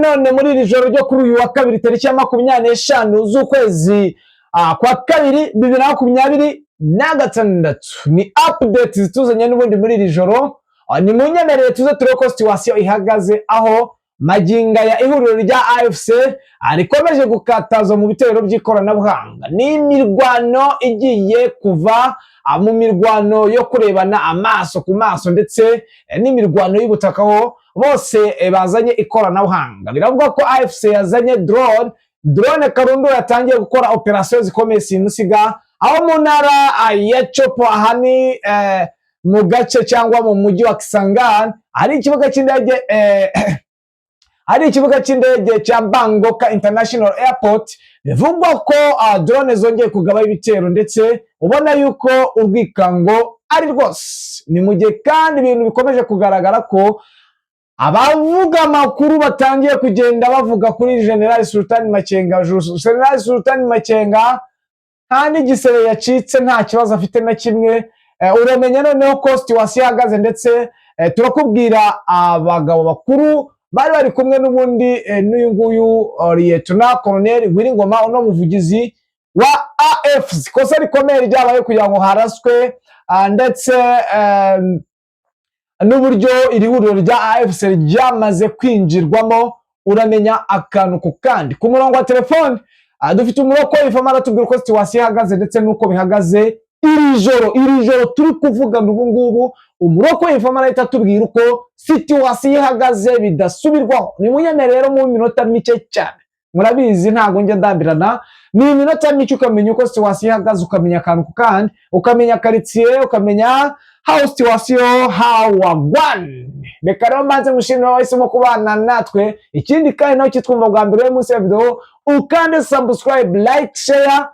Nanone muri iri joro ryo kuri uyu wa kabiri, tariki ya 25 z'ukwezi kwa kabiri 2026, ni update zituzanye n'ubundi muri iri joro. Ni munyemerere tuze turebe ko situation ihagaze, aho maginga ya ihuriro rya AFC rikomeje gukataza mu bitero by'ikoranabuhanga. Ni imirwano igiye kuva mu mirwano yo kurebana amaso ku maso ndetse n'imirwano y'ubutaka, aho bose bazanye ikoranabuhanga. Biravuga ko AFC yazanye drone karundura, yatangiye gukora operasiyo zikomeye simusiga, aho mu ntara ya Tshopo, aha ni mu gace cyangwa mu mujyi wa Kisangani, hari ikibuga cy'indege hari ikibuga cy'indege cya Bangoka International Airport. Bivugwa ko drone zongeye kugabaho ibitero, ndetse ubona yuko urwikango ari rwose. Ni mu gihe kandi ibintu bikomeje kugaragara ko abavuga amakuru batangiye kugenda bavuga kuri General Sultan Makenga. General Sultan Makenga nta n'igisebe yacitse, nta kibazo afite na kimwe. Uramenya noneho ko situation ihagaze, ndetse turakubwira abagabo bakuru bari kumwe n'ubundi n'uyu nguyu Lieutenant Colonel Willy Ngoma, uno muvugizi wa AFC. Ikosa rikomeye ryabaye kugira ngo haraswe, ndetse n'uburyo iri huriro rya AFC ryamaze kwinjirwamo, uramenya akantu ku kandi. Ku murongo wa telefone dufite umuroko ifama, aratubwira uko situation ihagaze ndetse n'uko bihagaze iri joro turi kuvugana ubu ngubu. Umuroko ifama arahita atubwira uko situation ihagaze bidasubirwaho. Ni munyemere rero mu minota mike cyane, murabizi ntabwo njya ndambirana, ni iminota mike ukamenya uko situation ihagaze, ukamenya akantu ku kandi, ukamenya karitsiye, ukamenya how situation, how wagwan. Reka rero mbanze ngushimire wahisemo kubana natwe. Ikindi kandi, nawe kitwumva bwa mbere munsi ya video, ukande subscribe, like, share.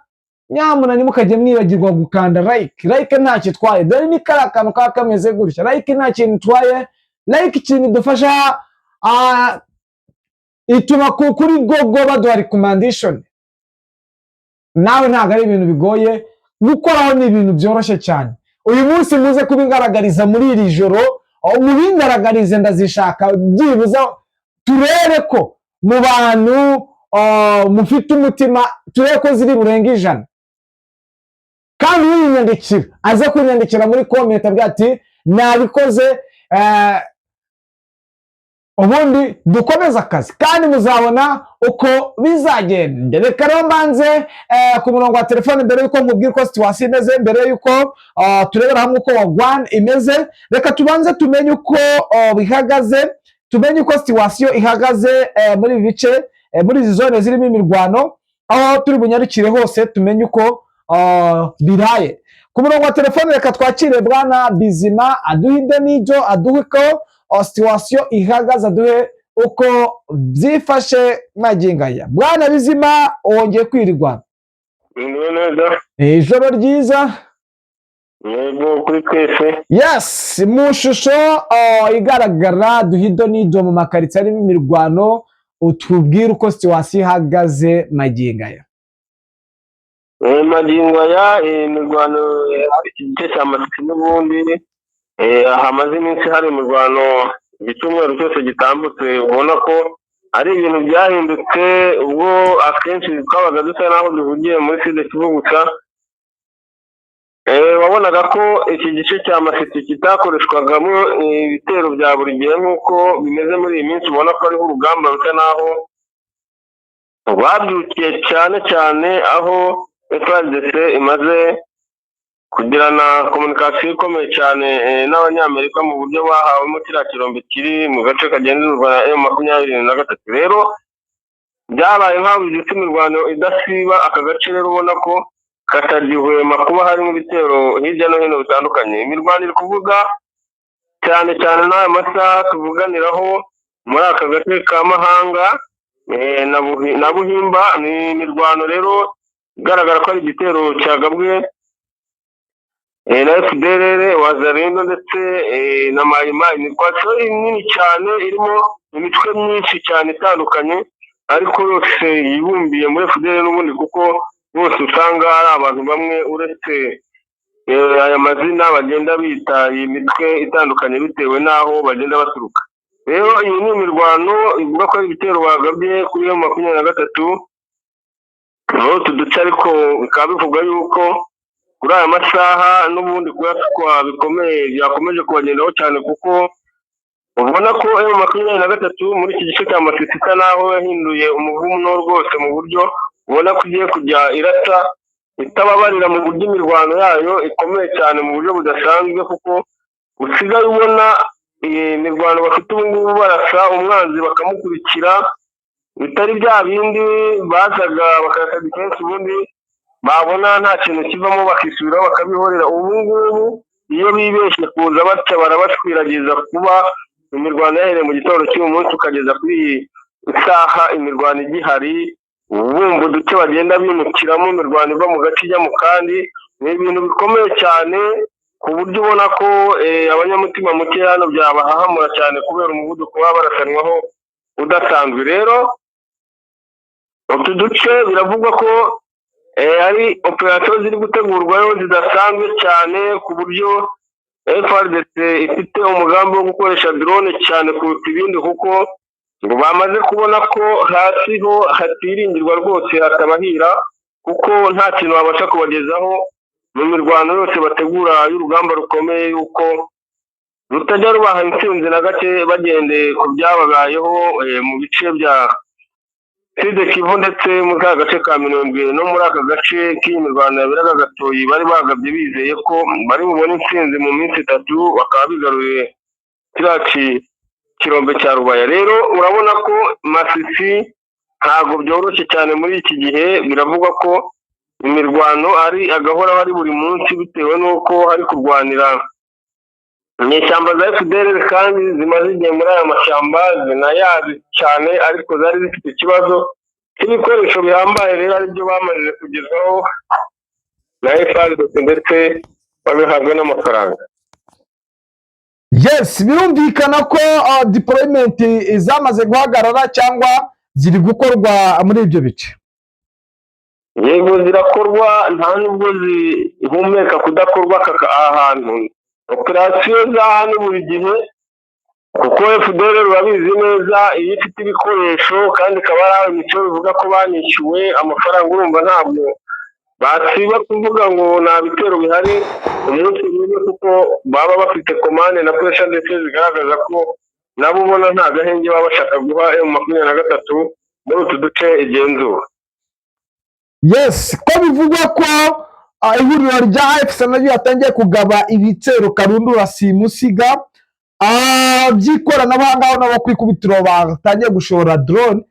Nyamuna ntimukajye mwibagirwa gukanda like. Like ntacyo itwaye, dore ni kariya kantu kaba kameze gutya. Like nta kintu itwaye. Like ikintu idufasha, ituma kuri Google baduha recommendation. Nawe ntabwo ari ibintu bigoye gukoraho, ni ibintu byoroshye cyane. Uyu munsi muze kubingaragariza muri iri joro, mubingaragarize, ndazishaka. Byibuze turebe ko mu bantu mufite umutima, turebe ko ziri burenga 100. Kandi uyinyandikira aze kunyandikira muri comment avuga ati nabikoze, ubundi dukomeze akazi, kandi muzabona uko bizagenda. Reka rero mbanze ku murongo wa telefone, mbere y'uko nkubwira uko situation imeze, mbere y'uko turebera hamwe uko wagwan imeze, reka tubanze tumenye uko bihagaze, tumenye uko situation ihagaze muri ibi bice, muri izi zone zirimo imirwano, aho turi bunyarukire hose tumenye uko biraye. Ku murongo wa telefone reka twakire bwana Bizima, aduhe ibyo n'ibyo, aduhe uko situation ihagaze, aduhe uko byifashe magingo aya. Bwana Bizima, wongeye kwirirwa. Mwiriwe neza. Ijoro ryiza. Yego, kuri twese. Yes, mu shusho igaragara, duhe ido n'ido mu makaritsiye arimo imirwano, utubwire uko situation ihagaze magingo aya. Magingo aya imirwano hari iki gice cya Masisi n'ubundi hamaze iminsi hari imirwano, icyumweru cyose gitambutse. Ubona ko ari ibintu byahindutse, ubwo akenshi twabaga dusa n'aho duhugiye muri Sud Kivu gusa. Wabonaga ko iki gice cya Masisi kitakoreshwagamo ibitero bya buri gihe nk'uko bimeze muri iyi minsi. Ubona ko hariho urugamba rusa n'aho rwabyukiye cyane cyane aho FARDC imaze kugirana communication ikomeye cyane n'Abanyamerika mu buryo bahawemo kiriya kirombe kiri mu gace kagenzurwa na M23. Rero byabaye nk'aho bibyutse imirwano idasiba. Aka gace rero ubona ko katagihwema kuba harimo ibitero hirya no hino bitandukanye. Imirwano iri kuvuga cyane cyane n'aya masaha tuvuganiraho muri aka gace ka Mahanga na Buhimba. Ni imirwano rero igaragara ko ari igitero cyagabwe na FDLR, Wazalendo ndetse na Mayimayi. Ni coalition nini cyane irimo imitwe myinshi cyane itandukanye, ariko yose yibumbiye muri FDLR n'ubundi, kuko bose usanga ari abantu bamwe, uretse aya mazina bagenda bita iyi mitwe itandukanye bitewe n'aho bagenda baturuka. Rero iyi ni imirwano ivuga ko ari ibitero bagabye kuri iyo 23 muri utu duce, ariko bikaba bivugwa yuko kuri aya masaha n'ubundi kuyatwa bikomeye byakomeje kubagendaho cyane, kuko ubona ko M23 muri iki gice cya Masisi isa naho yahinduye umuvuno rwose, mu buryo ubona ko igiye kujya irasa itababarira, mu buryo imirwano yayo ikomeye cyane mu buryo budasanzwe, kuko usigaye ubona imirwano bafite ubu ngubu barasa umwanzi bakamukurikira, bitari bya bindi bazaga bakarasa kenshi ubundi babona nta kintu kivamo bakisubiraho bakabihorera. Ubu ngubu iyo bibeshye kuza batya barabashwiragiza. Kuba imirwano yahereye mu gitondo cy'uyu munsi ukageza kuri iyi isaha imirwano igihari, bumva uduce bagenda bimukiramo, imirwano iva mu gace ijya mu kandi, ni ibintu bikomeye cyane ku buryo ubona ko abanyamutima muke hano byabahahamura cyane kubera umuvuduko baba barasanwaho udasanzwe. Rero utu duce biravugwa ko hari operasiyo ziri gutegurwayo zidasanzwe cyane, ku buryo FARDC ifite umugambi wo gukoresha drone cyane kuruta ibindi, kuko ngo bamaze kubona ko hasi ho hatiringirwa rwose, hatabahira, kuko nta kintu babasha kubagezaho mu mirwano yose bategura y'urugamba rukomeye, yuko rutajya rubaha intsinzi na gake, bagendeye ku byababayeho mu bice bya Sud Kivu ndetse muri ka gace ka Minembwe no muri aka gace k'iyi mirwano yaberaga Gatoyi. Bari bagabye bizeye ko bari bubone intsinzi mu minsi 3, bakaba bigaruriye kiriya kirombe cya Rubaya. Rero urabona ko Masisi ntabwo byoroshye cyane muri iki gihe, biravugwa ko imirwano ari agahoraho, ari buri munsi, bitewe n'uko hari kurwanira inyeshyamba za FDLR kandi zimaze igihe muri aya mashyamba zinayazi cyane, ariko zari zifite ikibazo cy'ibikoresho bihambaye. Rero aribyo bamaze kugezwaho na FARDC ndetse babihabwa n'amafaranga. Yes, birumvikana ko deployment zamaze guhagarara cyangwa ziri gukorwa muri ibyo bice. Yego, zirakorwa, nta nubwo zihumeka kudakorwa aha hantu. Operasiyo za hano buri gihe, kuko FDLR urabizi neza, iyo ifite ibikoresho kandi ikaba ari imico bivuga ko banishyuwe amafaranga, urumva ntabwo basiba kuvuga ngo nta bitero bihari umunsi umwe, kuko baba bafite commande na pressure ndetse zigaragaza ko nabo ubona nta gahenge baba bashaka guha M23 muri utu duce igenzura. Yes, ko bivugwa ko ihuriro rya AFC naryo yatangiye kugaba ibitero karundura simusiga by'ikoranabuhanga, aho nabo ku ikubitiro batangiye gushora drone,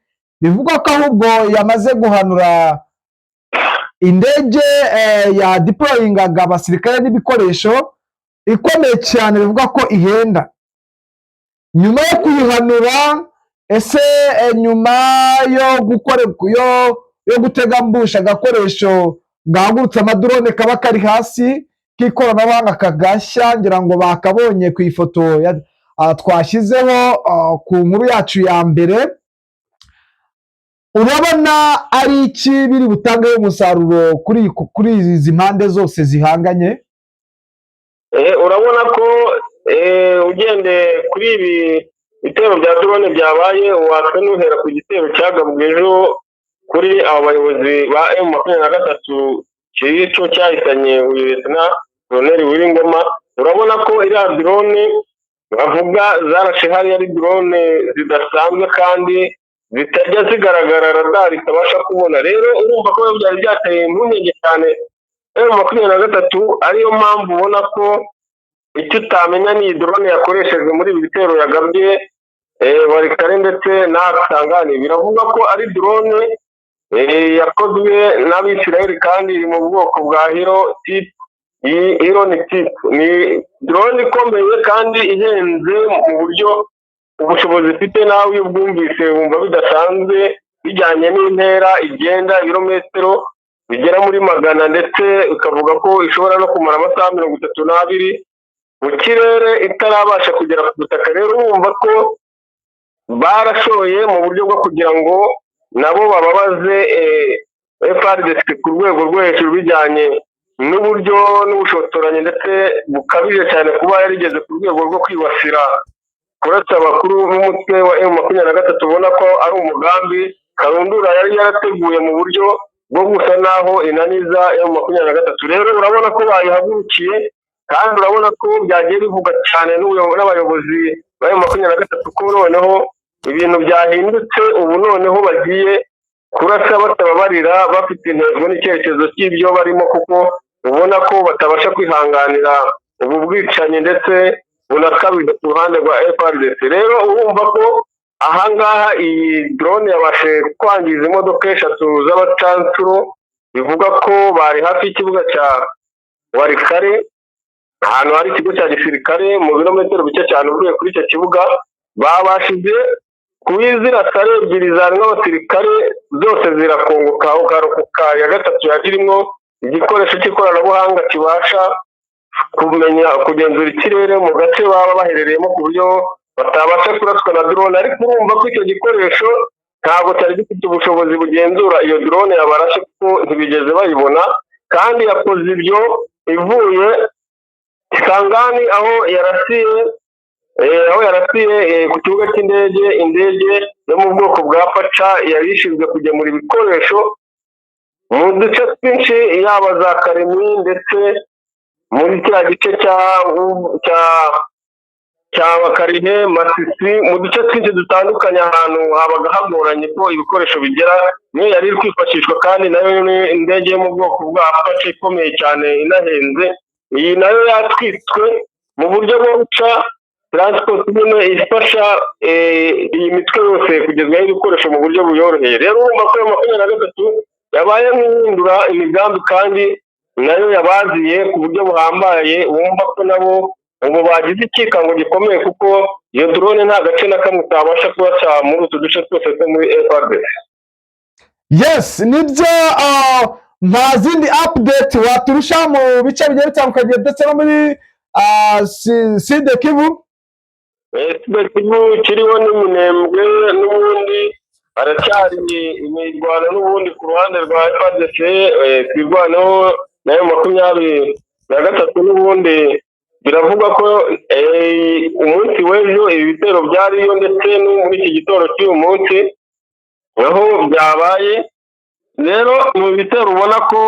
bivugwa ko ahubwo yamaze guhanura indege ya deployingaga abasirikare n'ibikoresho ikomeye cyane, bivugwa ko ihenda. Nyuma yo kuyihanura, ese nyuma yo gukora yo gutega ambushe agakoresho gahagurutse amadrone kaba kari hasi k'ikoranabuhanga kagashya, ngira ngo bakabonye ku ifoto twashyizeho ku nkuru yacu ya mbere, urabona ari iki biri butangeho umusaruro kuri izi mpande zose zihanganye? Urabona ko ugendeye kuri ibi bitero bya drone byabaye, wasa n'uhera ku gitero cyagabwe ejo kuri aba bayobozi ba M23 cyo cyahitanye uyu Lieutenant Colonel Willy Ngoma. Urabona ko iriya drone bavuga zarashe hariya ari drone zidasanzwe kandi zitajya zigaragara, radar itabasha kubona. Rero urumva ko byari byateye impungenge cyane M23, ariyo mpamvu ubona ko icyo utamenya ni iyi drone yakoreshejwe muri ibi bitero yagabye Walikale ndetse n'Akisangani. Biravugwa ko ari drone yakozwe n'Abisirayeli kandi iri mu bwoko bwa Hero type. Iyi Hero ni type, ni drone ikomeye kandi ihenze mu buryo ubushobozi ifite, nawe iyo ubwumvise wumva bidasanzwe, bijyanye n'intera igenda ibirometero bigera muri 100, ndetse ikavuga ko ishobora no kumara amasaha 32 mu kirere itarabasha kugera ku butaka. Rero urumva ko barashoye mu buryo bwo kugira ngo nabo bababaze FARDC ku rwego rwo hejuru, bijyanye n'uburyo n'ubushotoranyi ndetse bukabije cyane, kuba yarigeze ku rwego rwo kwibasira Kurasa abakuru b'umutwe wa M23, ubona ko ari umugambi karundura yari yarateguye mu buryo bwo gusa naho inaniza M23. Rero urabona ko bayihagurukiye, kandi urabona ko byagiye bivugwa cyane n'abayobozi ba M23 ko noneho ibintu byahindutse. Ubu noneho bagiye kurasa batababarira, bafite intego n'icyerekezo cy'ibyo barimo, kuko ubona ko batabasha kwihanganira ubu bwicanyi ndetse bunakabije ku ruhande rwa FARDC. Rero urumva ko ahangaha iyi drone yabashe kwangiza imodoka eshatu z'abacancuro, bivuga ko bari hafi y'ikibuga cya Walikale, ahantu hari ikigo cya gisirikare, mu birometero bike cyane uvuye kuri icyo kibuga. Babashije kuri ziriya sare ebyiri zarimo abasirikare, zose zirakongoka, ukarokoka iya gatatu yari irimo igikoresho cy'ikoranabuhanga kibasha kumenya kugenzura ikirere mu gace baba baherereyemo, ku buryo batabasha kuraswa na drone. Ariko urumva ko icyo gikoresho ntabwo cyari gifite ubushobozi bugenzura iyo drone yabarashe, kuko ntibigeze bayibona. Kandi yakoze ibyo ivuye Kisangani, aho yarasiye ku kibuga cy'indege, indege yo mu bwoko bwa Apache yari ishinzwe kugemura ibikoresho mu duce twinshi, yaba za Kalemie ndetse muri kiriya gice cya Kalehe, Masisi, mu duce twinshi dutandukanye, ahantu habaga hagoranye ko ibikoresho bigera, niyo yari iri kwifashishwa. Kandi nayo ni indege yo mu bwoko bwa Apache ikomeye cyane inahenze. Iyi nayo yatwitswe mu buryo bwo guca transport nyine ifasha iyi mitwe yose kugezwaho ibikoresho mu buryo buyoroheye. Rero urumva ko ayo 23 yabaye nk'ihindura imigambi, kandi nayo yabaziye ku buryo buhambaye. Wumva ko nabo ubu bagize icyikango gikomeye, kuko iyo drone nta gace na kamwe kabasha kubaca muri utu duce twose two muri FARDC. Yes, nibyo. Nta zindi update waturusha mu bice bigiye bitandukanye, ndetse no muri Sud Kivu? Sud Kivu kiriho n'iminembwe, n'ubundi haracyari imirwano n'ubundi ku ruhande rwa FARDC, Twirwaneho nayo 23. N'ubundi biravugwa ko umunsi w'ejo ibi bitero byariyo, ndetse no muri iki gitondo cy'uyu munsi aho byabaye. Rero mu bitero ubona ko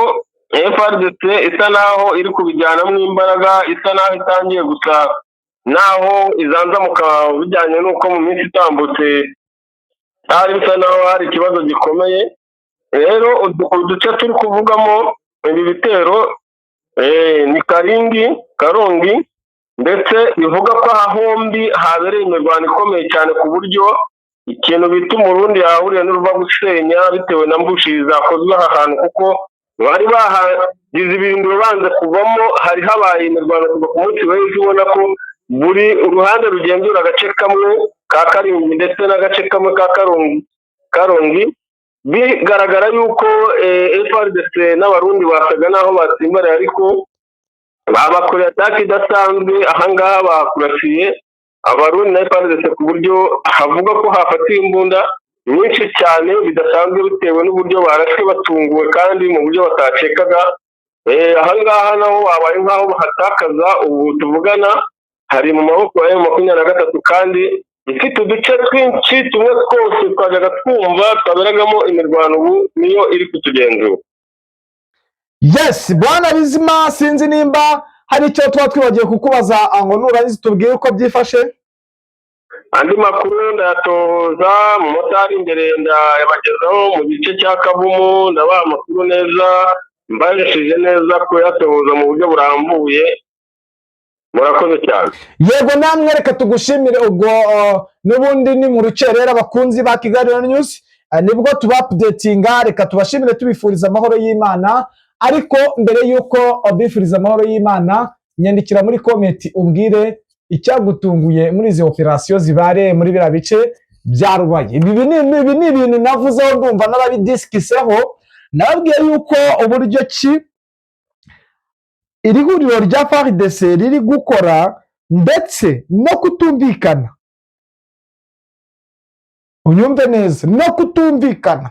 FARDC isa naho iri kubijyanamo imbaraga, isa naho itangiye gusa naho izanzamuka, bijyanye n'uko mu minsi itambutse hari bisa naho hari ikibazo gikomeye. Rero uduce turi kuvugamo ibi bitero ni Karingi, Karongi, ndetse bivuga ko aha hombi habereye imirwano ikomeye cyane, ku buryo ikintu bita Umurundi yahahuriye n'uruva gusenya, bitewe na ambush zakozwe aha hantu, kuko bari bahagize ibirindiro banze kuvamo. Hari habaye imirwano kuva ku munsi w'ejo, ubona ko buri uruhande rugenzura agace kamwe ka Karingi ndetse n'agace kamwe ka Karongi. Bigaragara yuko FARDC n'Abarundi basaga naho batsimbaraye, ariko babakoreye attaque idasanzwe. Ahangaha bakurasiye Abarundi na FARDC, ku buryo havuga ko hafatiwe imbunda nyinshi cyane bidasanzwe, bitewe n'uburyo barashwe batunguwe kandi mu buryo batakekaga. Ahangaha naho babaye nk'aho bahatakaza. Ubu tuvugana hari mu maboko ya M23, kandi ifite uduce twinshi tumwe twose twajyaga twumva twaberagamo imirwano, ubu niyo iri kutugenzura. Yes, bwana Bizima, sinzi nimba hari icyo tuba twibagiwe kukubaza ngo nurangiza tubwire uko byifashe. Andi makuru ndayatoza mu masaha ari imbere, ndayabagezaho mu gice cya Kavumu. Ndabaha amakuru neza, mbashije neza kuyatoza mu buryo burambuye. Murakoze cyane. Yego, namwe reka tugushimire. Ubwo n'ubundi ni mu rukerera, abakunzi ba Kigali News, nibwo tuba updatinga. Reka tubashimire, tubifuriza amahoro y'Imana. Ariko mbere y'uko bifuriza amahoro y'Imana, nyandikira muri comment umbwire icyagutunguye muri izi operasiyo zibareye muri biriya bice bya Rubaya. Ibi ni ibintu navuzeho, ndumva n'ababidiscussiseho. Nababwiye yuko uburyo ki iri huriro rya FARDC riri gukora, ndetse no kutumvikana, unyumve neza, no kutumvikana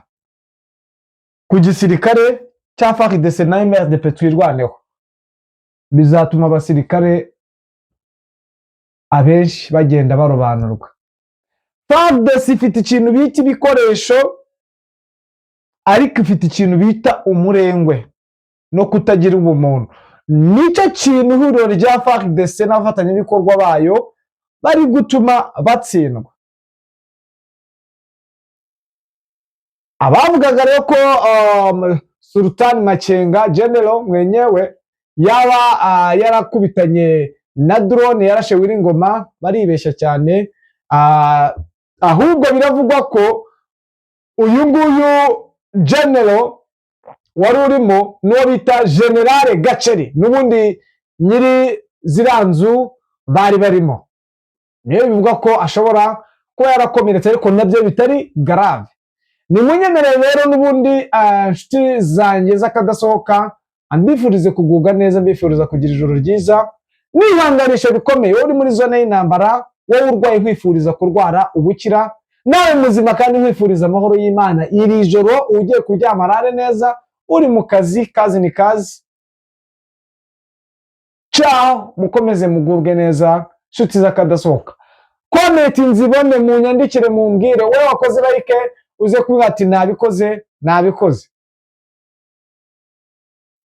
ku gisirikare cya FARDC na MRDP Twirwaneho bizatuma abasirikare Abenshi bagenda barobanurwa. FARDC ifite ikintu bita ibikoresho, ariko ifite ikintu bita umurengwe no kutagira ubumuntu. Nicyo kintu ihuriro rya FARDC n'abafatanyabikorwa bayo bari gutuma batsindwa. Abavugaga rero ko Sultan Makenga General mwenyewe yaba yarakubitanye na drone yarashe Ngoma baribeshya cyane. Ahubwo biravugwa ko uyu nguyu General wari urimo n'uwo bita General Gaceri, n'ubundi nyiri ziriya nzu bari barimo, niyo bivugwa ko ashobora kuba yarakomeretse, ariko nabyo bitari grave. Ni munyemerere rero n'ubundi, inshuti zanjye z'akadasohoka, mbifurize kugubwa neza, mbifuriza kugira ijoro ryiza, nihanganisha bikomeye wowe uri muri zone y'intambara, wowe urwaye nkwifuriza kurwara ubukira, nawe muzima kandi nkwifuriza amahoro y'Imana. Iri joro ugiye kuryama arare neza, uri mu kazi, kazi ni kazi. Ciao, mukomeze mugubwe neza, inshuti z'akadasohoka. Comment nzibone, munyandikire, mumbwire wowe wakoze like, uze kuvuga ati: "Nabikoze, nabikoze."